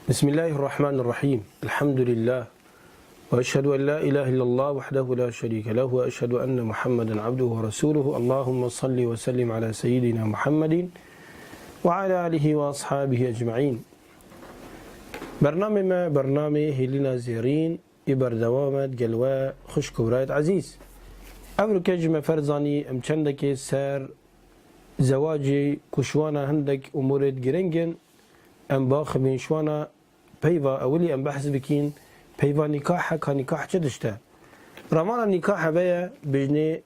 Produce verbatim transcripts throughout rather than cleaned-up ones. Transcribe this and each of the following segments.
بسم الله الرحمن الرحيم. الحمد لله. وأشهد أن لا إله إلا الله وحده لا شريك له، وأشهد أن محمدا عبده ورسوله. اللهم صل وسلم على سيدنا محمد وعلى آله وأصحابه أجمعين. Bernamê me, bernamê Hêlîna Zêrîn, ê berdewam e digel we xwişk û birayet ezîz. Evroke ji me ferzanî em çendekê ser zewacê ku şiwana hindek umûrêt giring in, em baxibîn şiwana. Peyva ewilî em behs bikîn, peyva nîkah e, ka nîkah çi tişt e? Ramana nîkah heve ye, bêjnê,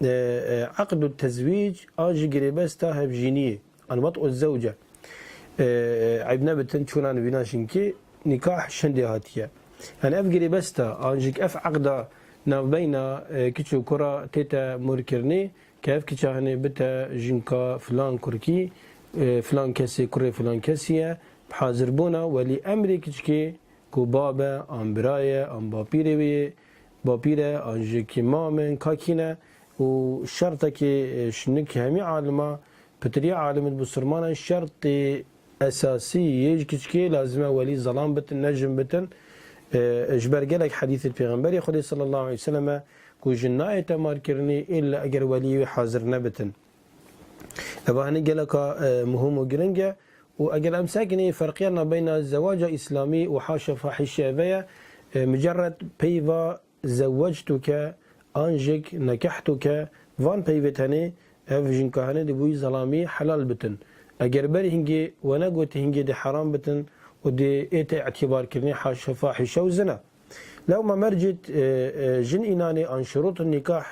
e, e, eqdu tezwîc an jî girêbesta hevjîniyê, an wet û zewce. E, e, eyb nebitin çûna nivîna jinkî, nîkah şindê hatiye. Yani ev girêbesta, an jî ev eqda navbeyna, e, kiç û kura tête mûrkirinê, ke ev kiça hinê bite jinka filan kurkî, e, filan kesê kurê filan kesî ye, bi hazirbûna welî emrê kiçikê ku bab e, an bira ye, an bapîrê wê ye, bapîr e, an jî kî mam in, ka kî ne, û şertekê, e, şinik hemî alima, pitirî alimên bisurmanan şertê esasî yê ji kiçikê lazim e welî zelam bitin, ne jin bitin. E, ji ber gelek hedîsê Pêxemberê Xwedê sallallahu aleyhi ve sellem e ku jin nayête markirinê illa eger weliyê wê hazir nebitin. Eva hinî geleka, e, muhim û giring e û eger em sekinê ferqiya nabeyna zewaca îslamî û haşa fahîşe ve ye, e, mucerred peyva zewwectuke an jî nekehtuke, van peyvê tenê ev jinka hene di bûyî zelamî helal bitin. Eger berî hingê we negotî hingê dê heram bitin û dê ête îtîbarkirinê haşa fahîşe û zina. Lewma mercît, e, e, jin înanê an şurût nikah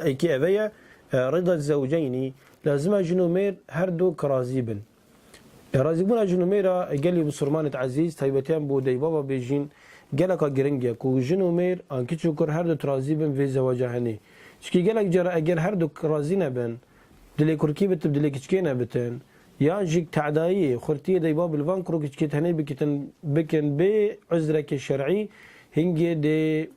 êkî eve ye, e, rida zewceynî, lazim e jin û mêr her du razî bin. E, razîbûna jin û mêra gelî bisurmanêt ezîz, taybetiyan bo deybava bêjîn, geleka giring e ku jin û mêr an kiç û kur her du razî bin vê zewaca henê. Çikî gelek cara eger her du razî nebin, dilê kurkî bitin, dilê kiçikê nebitin, yan jî tedayî, xurtiyê deyba bi li van kurok kiçikê tenê bikitin, bikin bê uzrekê şer'î, hingê dê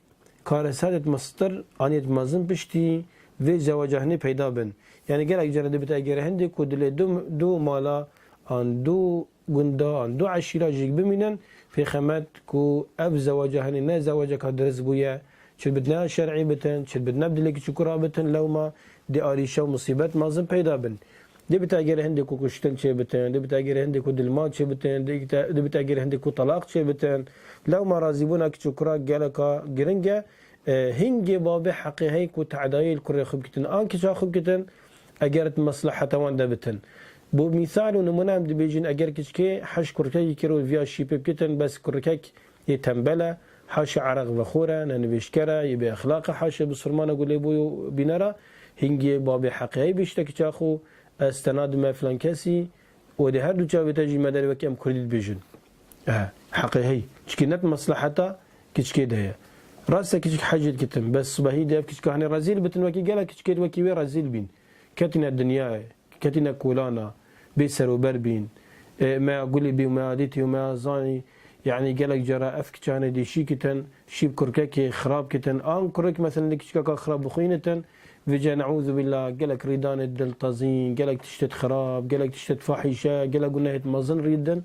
karesadêt mestir, aniyêt mezin piştî vê zewaca hinê peyda bin. Yani gelek cara dê bite eger hindê ku dilê du, du mala an du gunda an du eşîra jî bimînin, pêxemet ku ev zewaca hinê ne zewaceka dirist bûye, çi bit ne şer'î bitin, çi bit ne bi dilekî çi kura bitin, lewma dê arîşe û musîbet mezin peyda bin. Dê bit eger hindê ku kuştin çê bitin, dê bit eger hindê ku dilma çê bitin, dê bit, dê bit eger hindê ku telaq çê bitin. Lewma razîbûna kiç û kura geleka giring e. E, hingê babê heqê heye ku tedayî li kurê xwe bikitin, an kiça xwe bikitin, eger di mesleheta wan de bitin. Bo mîsal û nimûne em dibêjin, eger kiçikê heşt kurkekî kir û viya şî pê bikitin, bes kurkek yê tembel e, haşa ereq vexwar e, ne nivêjker e, yê bêexlaq e, haşa bisurmana ku lê bû bîner e, hingê babê heqê heye bêjite kiça xwe, ez te nadime filan kesî, û dê her du çavê te jî me derê wekî em kurdî dibêjin. E, heqê heye. Çikî ne di mesleheta kiçikê de ye. Rast e kiçik hecê dikitin, bes sibehî dê ev kiçika hinê rezîl bitin, wekî gelek kiçikê wekî wê rezîl bîn. Ketîne dinyayê, ketîne kolana, bê serûber bîn. E, me ya gulî bî û me ya dîtî û me ya zanî. Yanî gelek cara ev kiça hinê dê şî kitin, şî bi kurkekê xirab kitin. An kurek mesela dê kiçikeka xirab bixwînitin, vêca neûzubillah gelek rîdanê diltezîn, gelek tiştêt xirab, gelek tiştêt fahîşe, gelek gunehêt mezin rîdin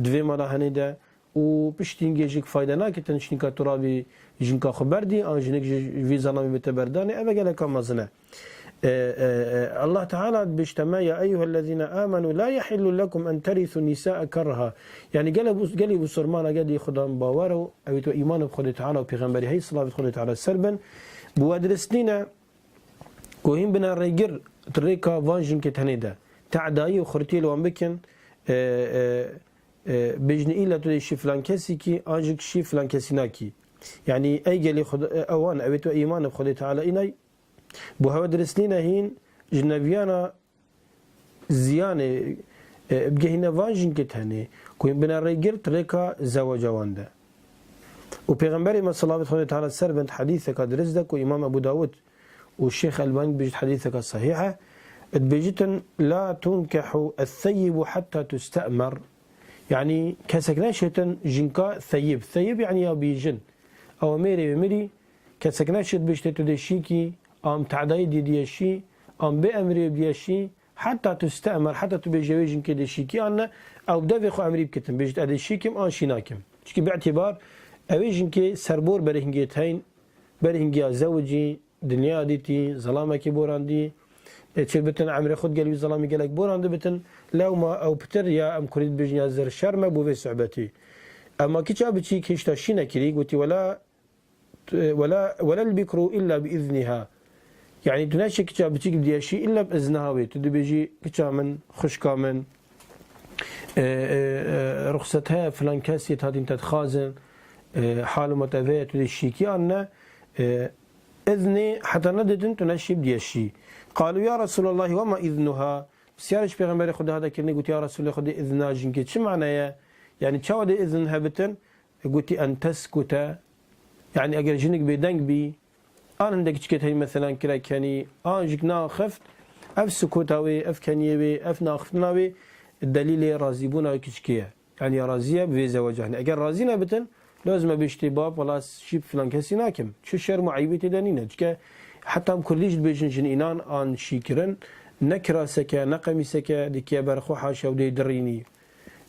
di vê mala hinê de. Û piştî hingê jî fayde nakitin, şinika tu rabî jinka xwe berdî, an jinik jî vî zelamî bi te berdanê, ev e geleka mezin e. E, e, e, Allah Teala dibêjte me, "Ya eyyuhellezîne amenu la yehillu lekum en terîsu nîsa'e kerha." Yani gelê bu, gelî bisurmana, gelî Xudan bawer û ewî tu îman bi Xwedê Teala û Pêxemberî hey, silavêt Xwedê Teala ser bin, bi we dirist nîne ku hîn bine rêgir di rêka van jinkê tenê de tedayî û xurtiyê li wan bikin, e, e, e, bêjin îlla tu dê şî filan kesî kî, an jî şî filan kesî nakî. Yani ey gelî Xuda, e, ewan, ewê tu îman bi Xwedê Teala înay, bo hewe dirist nîne hîn ji neviyana ziyanê, e, bigehîne van jinkê tenê, ku hîn bine rêgir di rêka zewaca wan de. Û Pêxemberê me, silavêt Xwedê Teala ser bin, di hedîseka dirist de ku Îmam Ebû Dawud û Şêx Elbanî dibêjit hedîseka sehîh e, dibêjitin, "La tunkehu es-seyyibu hatta tuste'mer." Yani kesek neşêtin jinka seyib. Seyib yani ya bîjin. Ew mêrê wê mirî, kesek neşêt bêjtê tu dê şî kî, am tedayî dîdiye şî, am bê emrê bîye şî, Heta tuste'mer, heta tu bêjî wê jinkê dê şîkî an ne, ew bi devê xwe emrî bikitin. Bêjit, ez dê şîkim an şî nakim. Çikî bi îtîbar, ew ê jinkê serbor berê hingê teyn, berê hingiya zewicî, dinya dîtî, zelamekî borandî, e, çêbitin emrê xwe digel wî zelamî gelek borandi bitin. Lewma ew pitir ya em kurdî dibêjin ya zir şerm e bo vê suhbetî. Ema kiça biçîk hêşta şî nekirî, gotî, wela, wela, welel bikru illa bi izniha. Yani tu neşe kiça biçîk diye şî illa bi izniha wê. Tu dibêjî, kiça min, xwişka min, e, e, e, ruxset heye filan kesî hatîn te dixwazin, e, hal û me te vê ye, tu dê şîkî an ne, e, iznê heta nedidin tu neşî diye şî. Qalu ya Resulallah, wema iznuha? Pisyarê ji Pêxemberê Xwedê hate kirinê, gotiye, ya Resulê Xwedê, izna jinkê çi mane ye? Yani çawa dê izin hebitin? Gotî, en teskute. Yani eger jinik bêdeng bî, an hindek çikê tey meselan kire kenî, an jik naxift, ev sukota wê, ev keniyê wê, ev naxiftina wê delîlê razîbûna wê kiçikê ye. Yani ya razî ye bi vê zeweca. Yani eger razî nebitin, lazim e bêjtê bab, wela ez şî bi filan kesî nakim. Çi şerm û eybê tê de nîne. Çike heta em kurdî jî dibêjin jin înan an şîkirin, ne kiraseke, ne qemîseke, dikiye ber xwe haşa û dê dirînî.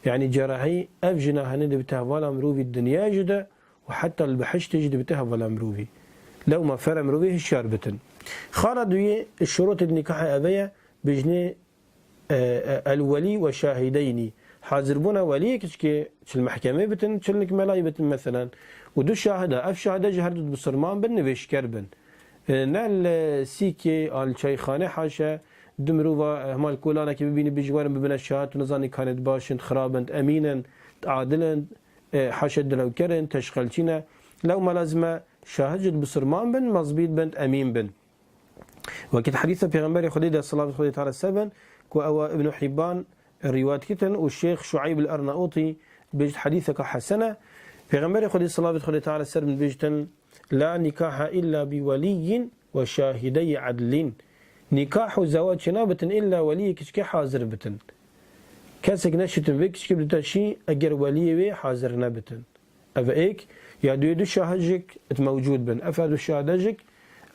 Yani cerahî ev jina hene dibite hevala mirovî dinyayê jî de û heta li bihiştê jî dibite hevala mirovî. Lewma fere mirovî hişyar bitin. Xala duyê şurutê nikahê eve ye, bêjinê e, e, el-welî ve şahideynî. Hazirbûna weliyê kiçikê çil mehkemê bitin, çil nik melayî bitin meselen. Û du şahida, ev şahide jî her du bisilman bin, nivêjker bin. E, ne li sîkê, an li çayxane haşe, du mirova, e, hema li kolanekê bibînî, bijî werin bibine şahid, tu nizanî kanê di baş in, di xirab in, di emîn in, di adil in, e, haşe dilewker in, teşxelçî ne. Lewma lazim e şahid jî di bisilman bin, mezbît bin, emîn bin. Wekî di hedîsa Pêxemberê Xwedê de, silavê Xwedê Teala ser bin, ku ew e Ibn Hibban rîwayet kitin û Şêx Şueyb el-Ernaûtî dibêjit hedîseka hesen e. Pêxemberê Xwedê, silavê Xwedê Teala ser bin, dibêjitin, la nikaha illa bi weliyyin ve şahideyî edlin. Nikah û zewac çênabitin illa weliyê kiçikê hazir bitin. Kesek neşitin vê kiçikê bidite şî eger weliyê wê hazir nebitin. Ev êk, ya duyê du şahid jik et mewcûd bin. Ev her du şahide jik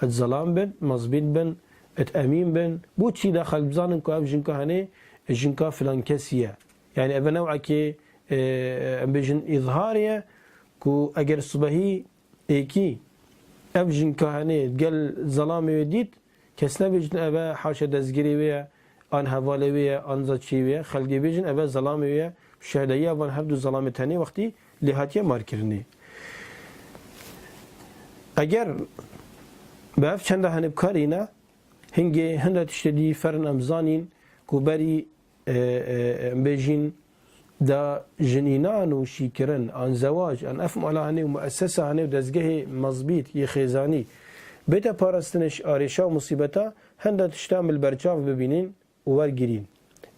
et zelam bin, mezbît bin, et emîn bin. Bo çî de xelk bizanin ku ev jinka henê, jinka filan kesî ye. Yani ev newekê, e, em bêjin îzharê ye ku eger sibehî êkî ev jinka henê gel zelamê wê dît, kes nebêjin ev e haşa dezgirê wê ye, an hevalê wê ye, an za çî wê ye. Xelkê bêjin ev e zelamê wê ye. Şahideyiya van her du zelamê tenê wextî lê hatiye markirinê. Eger bi ev çenda henê bikarîne, hingê hinde tiştê dî ferin em zanîn ku berî e, e, em bêjin, da jinînan û şîkirin, an zewac, an ev mala hene û muessesa hene û dezgehê mezbît yê xêzanî bête parastinê ji arêşa û musîbeta, henda tişta em li berçav bibînin û wergirîn.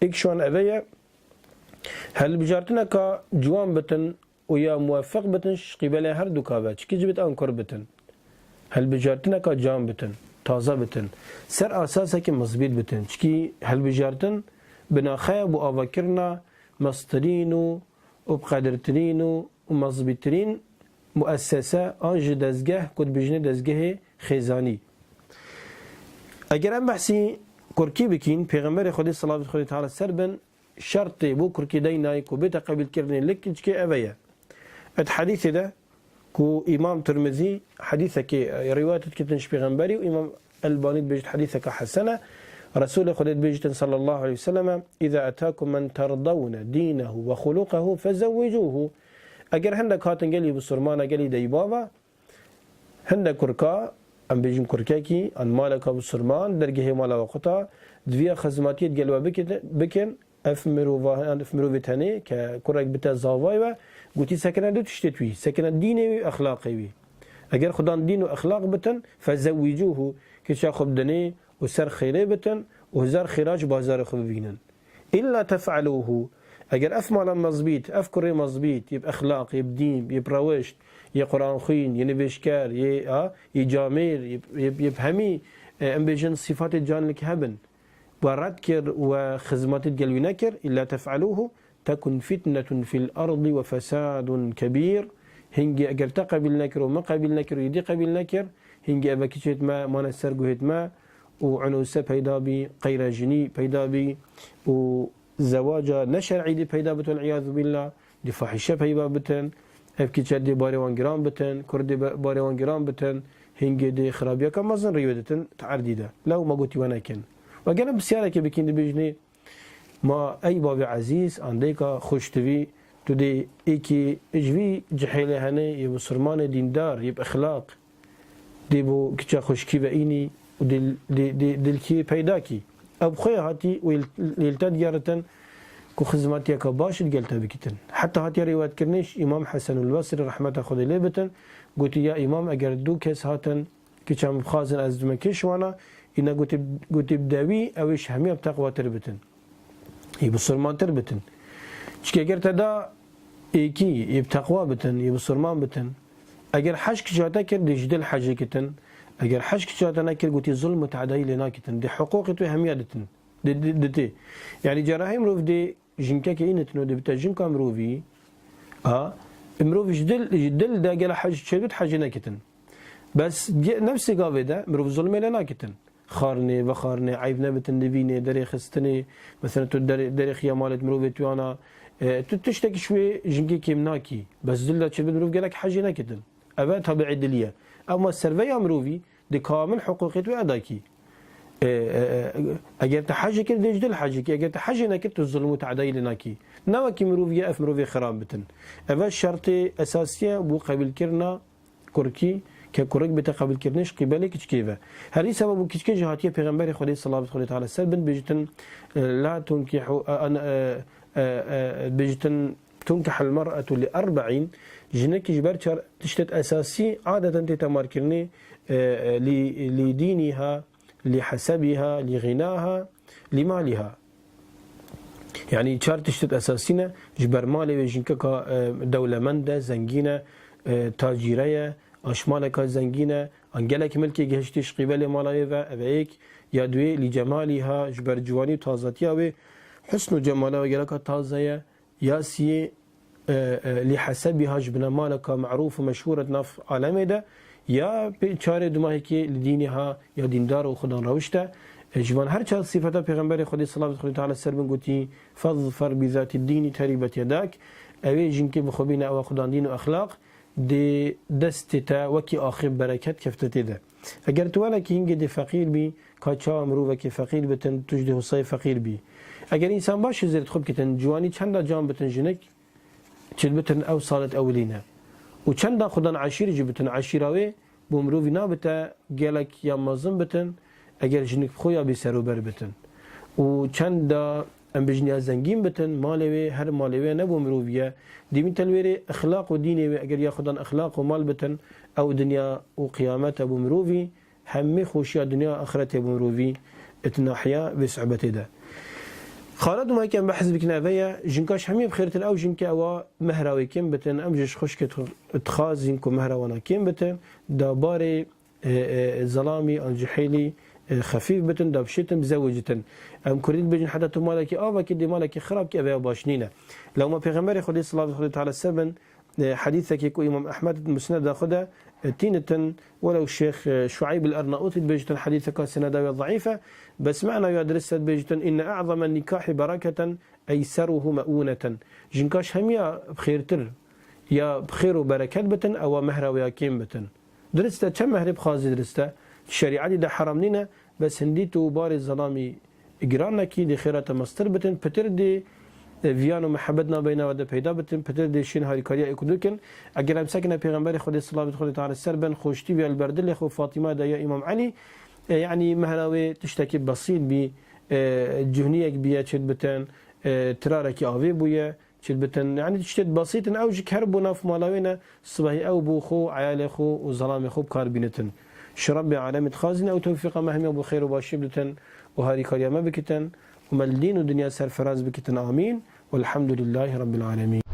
Êk ji wan eve ye, helbijartineka ciwan bitin û ya muweffiq bitin ji qîbelê her du ka ve, çikî cibit an kur bitin. Hilbijartineka cam bitin, taze bitin. Ser asasekî mizbît bitin. Çikî hilbijartin binaxe ye bo avakirina mestirîn û, û biqedirtirîn û, û mezbîtirîn muessese an jî dezgeh ku dibêjinê dezgehê xêzanî. Eger em behsî kurkî bikîn, Pêxemberê Xwedê, silavêt Xwedê Teala ser bin, şertê bo kurkî deynayê ku bête qebîlkirinê li kiçikê eve ye. Et hedîsê de ku Îmam Tirmizî hedîsekê, e, rîwayet dikitin ji Pêxemberî û Îmam Elbanî dibêjit hedîseke hesen e. Resûlê Xwedê dibêjitin sallallahu aleyhi ve selleme, "Îza etâkum men terdewne dînehu ve xuluqehu fezewwicûhu." Eger hindek hatin gelî bisurmana, gelî deybava, hindek kurka, em bêjin kurkekî, an maleka bisurman, dergehê mala we quta, diviya xizmatiyê digel we bikin, bikin, ev mirova, an ev mirovê tenê ke kurek bite zavay we, gotî sekine du tiştê wî, sekine dînê wî, exlaqê wî. Eger xudan dîn û exlaq bitin, fezewwicûhu, kiça xwe bidinê û ser xêrê bitin û hizar xêra ji bazarê xwe bibînin. Îlla tef'elûhu, eger ev mala mezbît, ev kurê mezbît, yê bi exlaq, yê bi dîn, yê bi rewişt, yê Quran xwîn, yê nivêjker, yê, a, yê camêr, yê, yê, yê bi hemî, e, em bêjin sîfatê canlik hebin, we red kir, we xizmetî digel wî nekir, îlla tef'elûhu, tekun fitnetun fil ardi ve fesadun kebîr. Hingî eger te qebîl nekir û min qebîl nekir û yê dî qebîl nekir, hingî eve kiçêt me mane ser guhêt me û unûse peyda bî, qeyra jinî peyda bî û zewaca ne şer'î dê peyda bitin, wal-iyâzu billâh, dê fahîşe peyda bitin, ev kiçe dê barê wan giran bitin, kur dê be-, barê wan giran bitin, hingê dê xirabiyeka mezin rî wê ditin, te'erdî de. Lew ma gotî we nekin. We gelo pisyareke bikîn dibêjinê, Ma ey bavê ezîz, an dêka xweştivî, tu dê êkî ji vî cihêlê hene yê bisurmanê dîndar, yê bi exlaq, dê bo kiça xweşkî ve înî û dê, dê, dê dilkî peyda kî. Ew bi xwe ya hatî û yê li te digeritin ku xizmetiyeka baş digel te bikitin. Heta hatiye rêwetkirinê ji Îmam Hesenul Besrî rehmeta Xwedê lê bitin, gotî, ya Îmam, eger du kes hatin, Kiça min bixwazin ez dime kê şiwana, îna gotî, gotî bi dewî ew ê ji hemiya bi teqwatir bitin. Yê bisurmantir bitin. Çike eger te da êkî, yê bi teqwa bitin, yê bisurman bitin. Eger heşt kiça te kir, dê ji dil hecê kitin. Eger heşt kiça te nekir, gotî zulm û te'dayî lê nakitin. Dê hiqûqê tu hemiya ditin. Dê, dê, dê tê. Yanî cerahê mirov dê Jinkeke înitino dê bite jinka mirovî. A, mirov ji dil, ji dil de gela hej çêbit hejê nekitin. Bes ge-, nefsê gavê de mirov zulmê lê nakitin. Xarnê, vexarnê, eyb nebitin divînê, derê xistinê, mesela tu derê, derê xiya malê mirovê tu ana, e, tu tiştek ji wê jinkê kêm nakî. Bes dil de çêbit mirov gelek hejê nekitin. Ev e tabiê dilî ye. Ema serveya mirovî, Dê kamil hiqûqê tu eda kî. E, e, e, eger te hejê kir, dê ji dil hejê kî. Eger te hejê nekir, tu zulm û te'dayî lê nakî. Ne wekî mirovî ye, ev mirovê xirab bitin. Ev e şertê esasî ye bo qebîlkirina kurkî, ke kurik bête qebîlkirinê ji qîbelê kiçikê ve. Herî sebeb û kiçikê jî hatiye Pêxemberê Xwedê, selamet Xwedê Teala ser bin, bêjtin, e, la tunkihu, e, an, e, e, e, bêjtin, Tunkihul mer'etu li erba'in, jinik ji ber çar tiştêt esasî adeten tê temarkirinê, e, e, li, li dîniha, li hesebiha, li ghinaha, li maliha. Yanî çar tiştêt esasî ne, ji ber malê wê jinkeka, e, dewlemend e, zengîn e, e, tacîre ye, aşmaleka zengîn e, an gelek milkê gihiştî ji qîbelê mala wê ve, ev e yek, ya duwê, li cemaliha, ji ber ciwanî û tazetiya wê, husn û cemala wê geleka taze ye, Ya siyê, e, e, li hesebiha ji binemaleka merûf û meşhûr e di nav alemê de, ya pê çarê dumahekê li dîniha ya dîndar û xudan rewişt e. E, ji van her çar sîfeta Pêxemberê Xwedê, selamet Xwedê Teala ser bin, gotî, "Fezfer bi zatid dîni terîbet yedak." Ew ê jinkê bi xwe bîne ew e xudan dîn û exlaq, dê destê te wekî axê bereket kefte tê de. Eger tu wenekî hingê dê feqîr bî, ka çawa mirovekê feqîr bitin, tu ji dê hosayê feqîr bî. Eger însan baş e zêr xwe bikitin, ciwanî çenda can bitin jinik, çil bitin ew salet ewilî ne. Û çenda xudan eşîr jî bitin, eşîra wê bo mirovî nabite gelek ya mezin bitin, eger jinik bi xwe ya bî serober bitin. Û çenda em bijin ya zengîn bitin, malê wê, her malê wê ne bo mirovî ye. Dîmî telwêrê exlaq û dînê wê, eger ya xudan exlaq û mal bitin, ew dinya û qiyamet e bo mirovî, hemî xweşiya dinya û axretê bo mirovî, itnahiya vê sohbetê de. Xala duma ke em behs bikin ev e, jinka ji hemî bi xêrtir ew jin ke ewa mehra wê kêm bitin, em ji xwişkê dixwazin ku mehra wana kêm bitin, da barê e, e, zelamî an cihêlî, e, xefîf bitin, da bişêtin, bizewicitin. Em kurdî dibêjin, heta tu malekî ava kî, dê malekî xirab kî, ev ya baş nîne. Lewma Pêxemberê Xwedê, selamet Xwedê Teala ser bin, e, hedîsekê ku Îmam Ehmed di Musneda xwe de, e, tînitin, welew Şêx, e, Şueyb el-Ernaûtî dibêjitin hedîseka seneda wê zeîf e, bes mena ya dirist e dibêjitin, "Inne a'zame nikahî bereketen eyseruhu meûneten." Jinka ji hemiya bi xêrtir ya bi xêr û bereket bitin, ewa mehra wê ya kêm bitin. Dirist e, çend mehrê bixwazî dirist e. Şerîetî de heram nîne, bes hindî tu barê zelamî giran nekî, dê xêra te mestir bitin, pitir dê, e, viyan û mihebet nabeyna we de peyda bitin, pitir dê şên harîkariya êk û du kin. Eger em sekine Pêxemberê Xwedê, selamet Xwedê Teala ser bin, xweştî viya li ber dilê xwe Fatîma de ya Îmam Elî, e, yanî mehra wê tiştekî besît bî, e, cuhniyek bîye çêt bitin, e, tirarekî avê bûye, Çi bitin, yanî tiştê besît in, ew jî ker bo nav mala wê ne, sibehî ew bo xwe, eyalê xwe û zelamê xwe bi kar bînitin. Ji Rebbê alemê dixwazin ew tewfîqa me hemiya bo xêr û başî biditin û harîkariya me bikitin û me li dîn û dinya serfiraz bikitin. Amîn. Welhamdulillahî Rebbil alemîn.